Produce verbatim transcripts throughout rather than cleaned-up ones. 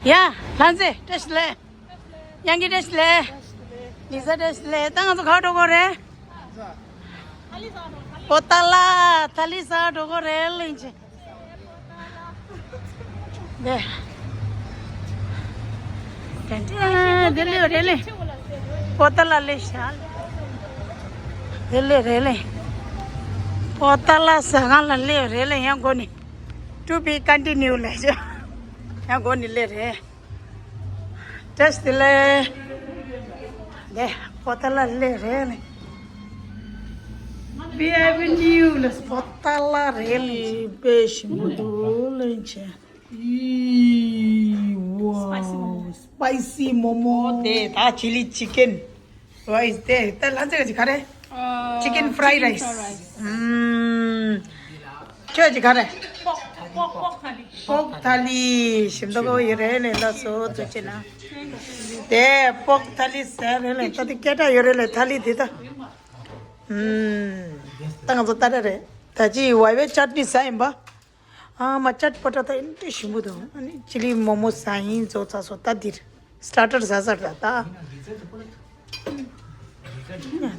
ཡ། ལྷ་མཛེས་བཀྲ་ཤིས་བདེ་ལེགས། དབྱངས་སྐྱིད་བཀྲ་ཤིས་བདེ་ལེགས། ལི་ས་བཀྲ་ཤིས་བདེ་ལེགས། ད་ང་ཚོ་ག་པར་འགྲོ་གི་རེད། པོ་ཏཱ་ལ། ཐ་ལི་ཟ་འགྲོ་གི་རེད་ལེ་ཅི། དེ། དེ་འདྲ་དེ་ལེ་རེད་ལེ། པོ་ཏཱ་ལ་ལེ་ཤ། དེ་ལེ་རེད་ལེ། པོ་ཏཱ་ལ་ཟ་ཁང་ལ་ལེ་རེད་ལེ། ཡང་སྒོ་ནས། To be continue ལེ་ཅི། ཡང་སྒོ་ནས་ལེ་རེད། བཀྲ་ཤིས་བདེ་ལེགས། དེ་པོ་ཏཱ་ལ་ལེ་རེད་ལེ། བི་ཨའི་པི་ནིའུ་ལ་པོ་ཏཱ་ལ་རེད་ལེ། དཔེ་ཞིམ་པོ་འདུག་ལེ་ཅི། ཨི་ཝའོ། སྤའི་སི་མོ་མོ། དེ་ད་ཅི་ལི་ཅི་ཀེན། What is that? ད་ལྷ་མཛེས་ཀྱི་ག་རེ། ཨ། Chicken fried chicken rice. Fried rice. ཨུམ། ཁྱོད་ཀྱི་ག་རེ། པོག་པོག་པོག་ཐ་ལི། པོག་ཐ་ལི་ཞིམ་མདོག་ཁ་པོ་ཡོད་རེད་ལེ། ལགས་སོ་ཐུགས་རྗེ་གནང་། དེ་པོག་ཐ་ལི་ཟེར་རེད་ལེ། ད་དེ་སྐད་གྲགས་ཡོད་རེད་ལེ། ཐ་ལི་དེ་ད། ཨུམ། ད་ང་ཚོ་ད་རེད་རེད། ད་ཅི་ཝའི་ཝའི་ཅཊ་ནི་ཟ་ཡིན་པ། ཨ་མ་ཅཊ་པ་ཊ་ད་ཨིན་དྲི་ཞིམ་པོ་འདུག་ཨ་ནི་ཅི་ལི་མོ་མོ་ཟ་ཡིན་ཚོ་ཚ་སོ་ད་འདིར་སི་ཊར་ཊར་ཟ་ཟ་ད་ད།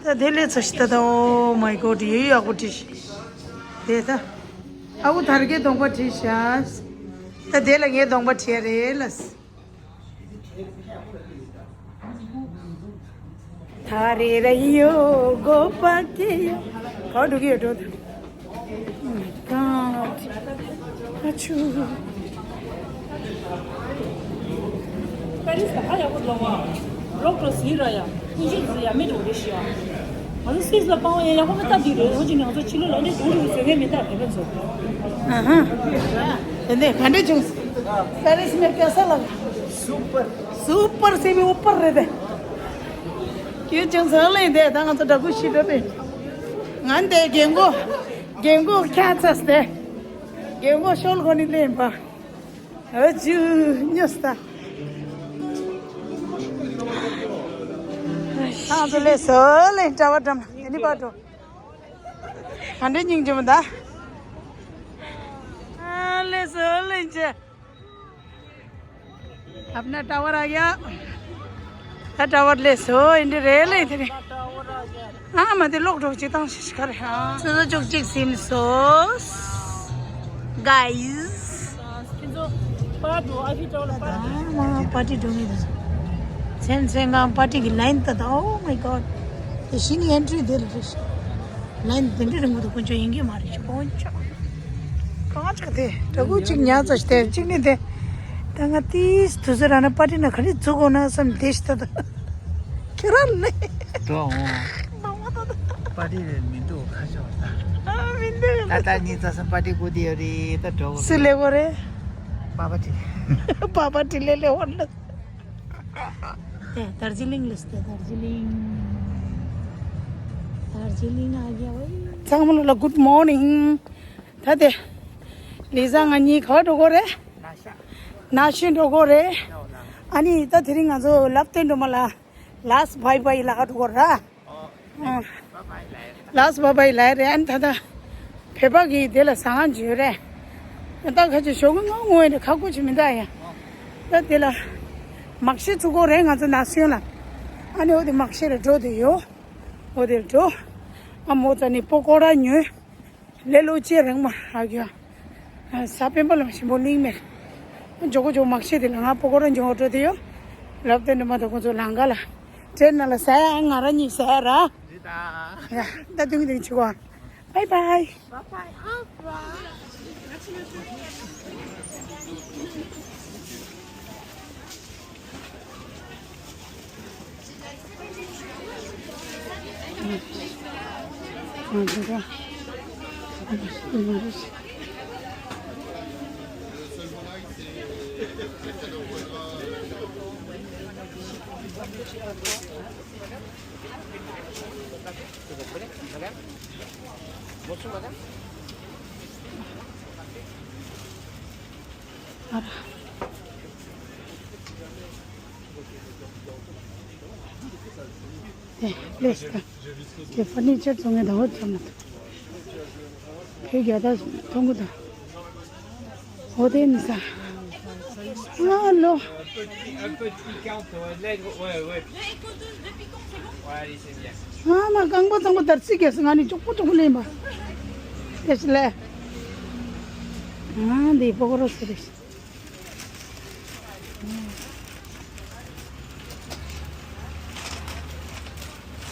ད་དེ་ལས་ཚོ་ཞིག་ད་ད། Oh my God, ཡོད་ཡག་པོ་བྲིས་ཤིག་དེ་ད། ཨ་ཁུ་དར་གྱི་གདོང་པ་བྲིས་ཤག་ད་དེ་ལ་ངའི་གདོང་པ་བྲིས་རེད་ལ། ཐ་རེ་ར་ཡོ་གོ་པ་ཀེ་ཡོ། ག་འགྲོ་གི་ཡོད་འགྲོ། Oh my God. ཨ་ཆུ། པེ་རི་སི་ལ་ཧ་ཡག་པོ་ལོག་བ། ལོག་འགྲོ་ཟིན་ར་ཡ། ཨིན་ཇི་ཟི་ཡ་མེད་འགྲོ་རེ་ཤི་ཡ། ང་ཚོ་སིས་ལ་སྤང་བ་ཡ་ཡག་པོ་མེད་ད་འདི་རེད། འོ་ཅི་ནས་ང་ཚོ་ཕྱི་ལོགས་ལ་འདི་དུང་རུ་ཟེར་མཁན་མེད་ད་བེ་བེ་ཚོ། ཨ་ཧ། དེ་འདྲས་ག་འདྲས་བྱུང་། པེ་རི་སི་མེ་ཀེ་སཱ་ལ། སུ་པར། སུ་པར་སེ་མི་ཨུ་པར་རེད་དེ། ཁྱོད་ཅང་ཚང་ལས་འདས་ད་ང་ཚོ་འདྲ་སྐུ་ཤི་འགྲོ་པས། ང་འདས་རྒན་གོག་རྒན་གོག་ཁྱག་ཚ་སྟེ། རྒན་གོག་ཤོལ་གོ་ནི་ལེན་པ། ཨ་ཅུ་ཉོས་ད། ང་ཚོ་ལས་སོ་ལས་གྲྭ་བ་འགྲམ་དེ་ནི་པར་འགྲོ། ག་འདྲས་སྙིང་རྗེ་མོ་ད། ཨ་ལས་སོ་ལས་ཅི། अपना टावर आ गया। ད་ཊ་ཝར་ལས་སོ་ཨིན་དྲི་རེད་ལེ་དེ་རེད། ཨ་མ་དེ་ལོག་འགྲོ་ཅི་བཏང་ཞིག་ག་རེ་ཧ། སོ་སོ་བཅུ་གཅིག་ཟིན་སོ། Guys. ཨ་མ་པར་ཊི་འགྲོ་ངེས་དང་། མཚན་མཚན་གང་པར་ཊི་གི་ལའིན་ད་ད། Oh my God. དེ་ཤི་ནི་ཨེན་ཊི་རི་དེ་ལ་རེད། ལན་དེ་འདྲ་རིང་པོ་དུ་དཀོན་མཆོག་ཡིན་གྱི་མ་རེད་ཤི་དཀོན་མཆོག་གང་ཅིག་དེ་ད་གུ་གཅིག་ཉག་ཙམ་ཞིག་དེ་གཅིག་ནི་དེ། ད་ང་ཏིས་དུས་ཚོད་ར་ན་པར་ཊི་ན་ག་རེ་འཛུགས་དགོས་ན་བསམ་བསྡད་ཤི་ད་ད། ཁྱེད་རང་ལས། འགྲོ་འོང་། མང་མ་ད་ད། པར་ཊི་རེད་མི་འདུག་ཁ་ཤོག་ད། ཨ་མི་འདུག་ད་ད་ཉིན་ཙ་སང་པར་ཊི་དགོས་དེ་ཡོད་རེད་ད་འགྲོ་དགོས། སུ་ལས་དགོས་རེད། པ་པ་ཊི། པ་པ་ཊི་ལས་ལས་འོར་ལ། དེ་དར་ཇི་ལིང་ལས་དེ་དར་ཇི་ལིང་། དར་ཇི་ལིང་ཨ་རྒྱ་ཝེ། ཚང་མ་ལ་good morning། ད་དེ་ལི་ཟ་ང་གཉིས་ག་པར་འགྲོ་གོ་རེད། ནག་ཤོད་འགྲོ་གོ་རེད། ཨ་ནི་ད་དེ་རིང་ང་ཚོ་ལབ་སྟོན་འགྲོ་མ་ལ་last bye bye ལ་ག་འགྲོ་གོ་ར། ལཱས་བྷ་བྷའི་ལའི་རེད། ཨ་ནི་ད་ལྟ་བོད་པ་གི་དེ་ལ་ཟ་ཁང་ཅིག་ཡོད་རེད། ད་ཁ་ཅིག་ཞོགས་ཀྱི་ངང་ངོ་ཡིན་རེད། ཁ་ཁུ་ཅིག་མི་འདུག་ཡ། ད་དེ་ལ་མག་ཤེལ་བཙུགས་ཀྱི་ཡོད་རེད་ང་ཚོ་ནགས་གཞོང་ལ། ཨ་ནི་འོ་དེ་མག་ཤེལ་ལ་འགྲོ་དེ་ཡོད། འོ་དེ་ལ་འགྲོ། ཨ་མོ་ཙ་ནི་པོ་ཀོ་ར་ཉོས། ལེ་ལོ་ཅེ་རང་མ་ཧ་གྱོ། ས་པན་པ་ལ་ཞིམ་པོ་གླིང་མེར། འཇོག་གོ་འཇོག་མག་ཤེལ་དེ་ལ་ང་པོ་ཀོ་ར་འཇོག་འགྲོ་དེ་ཡོད། ལབ་དེ་འདྲ་མ་གཏོགས་ཁོ་ཚོ་ལང་ག་ལ། ཊེན་ནང་ལ་ཟ་ཡ་ང་རང་གཉིས་ཟ་ཡ་ར། རེད་ད། ཡ་ད་དུང་དུང་ཆུ་གོ། Bye bye. Bye bye. Au revoir. ཨེ་ལེས་ཀ་ཀེ་ཕར་ནི་ཅར་བཙོང་ངེ་དང་འོ་ཙམ་མ་ཐུབ། ཁྱོད་རྒྱ་དག་མཐོང་གི་དང་། འོ་དེ་ནི་ས། ཨ་ལོ། Un peu de pi- un peu de piquante, ouais, de l'aigre, ouais, ouais. Deux écoteuses, deux piquants, c'est bon ? Ouais, allez, c'est bien. ཨ་མ་རྐང་པ་ཚང་མ་དར་ཚིག་གས་ང་ནི་ཅོག་པོ་ཅོག་པོ་ལེན་པ། ཡེས་ལེ། ཨ་འདི་པོ་ཀོ་རོ་སི་རེད།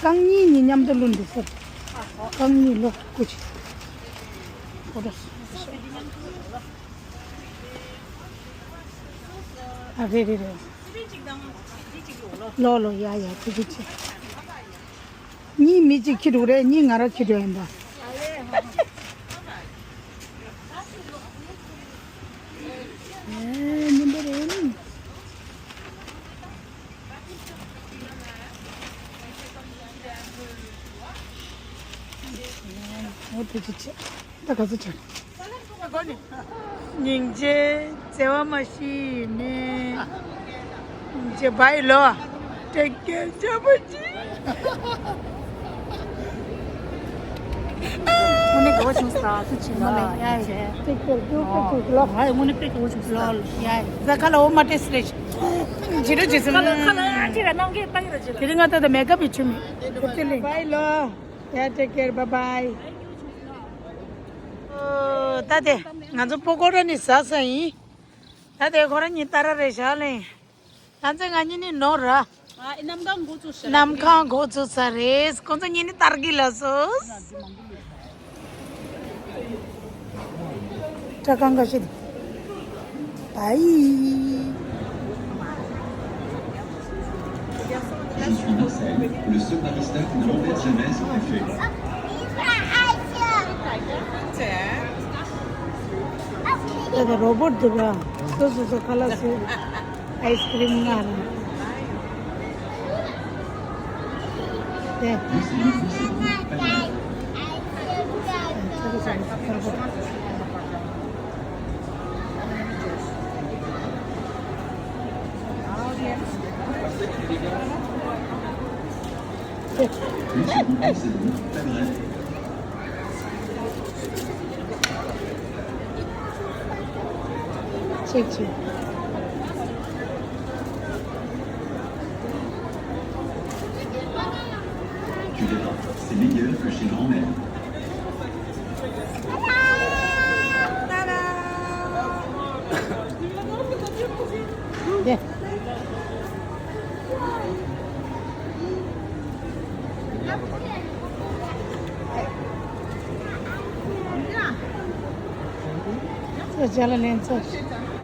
རྐང་གཉིས་གཉིས་མཉམ་དུ་བླུགས་འདུག་ཟེར། རྐང་གཉིས་ལོ་ཀུ་ཅི། ཨོ་ད། ཨ་རེད་རེད་རེད། ལོ་ལོ་ཡ་ཡ་ཀུ་ཅི་ཅི། གཉིས་མི་གཅིག་ཁྱི་འདུག་རེད། གཉིས་ང་རང་ཁྱི་འདུག་ཡིན་པ། ཨེ་ཉིན་པ་རེད། ཨོ་ཐུགས་རྗེ་ཆེ། ད་ག་ཚོད་ཆགས། སྙིང་རྗེ་བརྩེ་བ་མ་ཤི་ནས། སྙིང་རྗེ་བའི་ལོ། ཏེག་ཀེར་ཇ་པ་ཅི། དངོས་གནས་དགའ་བོ་བྱུང་སོང་། ཐུགས་རྗེ་ཆེ་ལ། ཡ་ཡ། ཏེག་ཀེར་ཇ་པ་ཅི་ལོ། ང་དངོས་གནས་དཔེ་དགའ་བོ་བྱུང་སོང་། ལོ་ཡ་ཡ། ད་ཁ་ལ་འོ་མ་ཏེས་རེད། ཇི་འདྲ་ཇི་སེམས། ཁ་ལ་ཁ་ལ་ཁྱེད་རང་ནང་གི་ཏང་གི་ར་ཇི་ལ། དེ་རིང་ང་ད་ད་མེག་ཨབ་བྱེད་མེད། ཨོ་ཀེ་ལེ། བའི་ལོ། ཡ་ཏེག་ཀེར་བའི་བའི། ཨོ་ད་དེ་ང་ཚོ་པོ་ཀོ་ར་ནི་ཟ་ས་ཡིན། ད་དེ་ཁོ་རང་གཉིས་ཏར་རེད་བཞག་ལེ། ད་ཚེ་ང་གཉིས་ནི་ནོར་ར། ཨ་ཨེ་གནམ་གང་འགོ་ཚུགས་ཤག་གནམ་གང་འགོ་ཚུགས་ས་རེད། ཁོང་ཚོ་གཉིས་ནི་ཏར་གི་ལ་སོ། སྐྲ་གང་ག་ཤེད། བའི། Je suis Marcel, le seul barista qui ne renverse jamais son café. ད་ད་རོ་བོ་ཊི་འདུག་ག་སོ་སོ་སོ་ཁ་ལག་སོ། ཨའི་སི་ཀི་རིམ་ང་རང་། དེ། ཅིག་ཅིག Tu verras, c'est meilleur que chez grand-mère. ཚོ་ཅ་ལག་ལེན་ཚོ།